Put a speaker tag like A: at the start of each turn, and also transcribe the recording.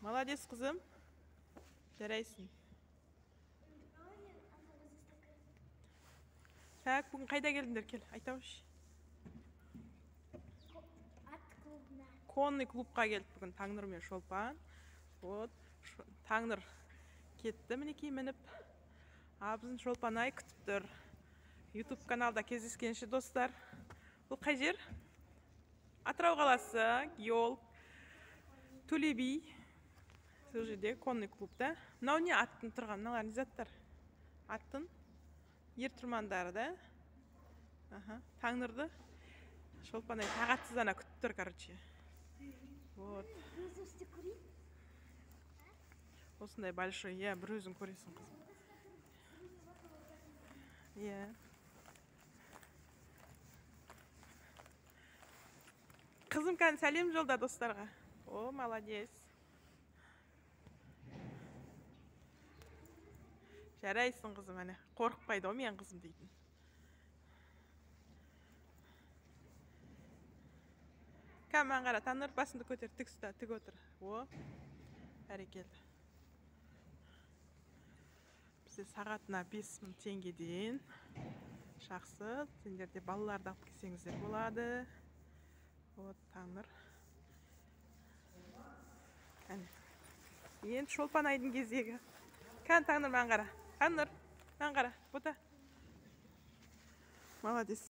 A: Молодец, қызым. Жарайсың. Так, бүгін қайда келдіңдер? Кел, айтаушы.
B: Ат клубына.
A: Конный клубқа келдік бүгін Таңнұр мен Шолпан. Вот, Таңнұр кетті мінекей мініп. А біздің Шолпанай күтіп тұр. YouTube каналда кездескенше, достар. Бұл қай жер? Атырау қаласы, Геолог, Төле би. Сол жерде конный клубта. Мынау не аттың тұрған? Мыналар не заттар? Аттың ер тұрмандары да. Аха, Таңнұрды Шолпанай тағатсыздана күтіп тұр, короче. Вот. Осындай большой, иә, бір өзің көресің, қызым. Иә. Қызым, кәні сәлем жолда достарға. О, молодец. Жарайсың, қызым, әне. Қорықпайды ғой менің қызым дейтін. Кән, маған қара, Таңнұр, басыңды көтер, тік ұста, тік отыр. О, бәрекелді. Бізде сағатына 5000 теңгеден. Жақсы, сендер де балаларды алып келсеңіздер болады. Вот, Таңнұр. Әне. Енді Шолпанайдың кезегі. Кән, Таңнұр, маған қара. Таңнұр, маған қара. Бота. Молодец.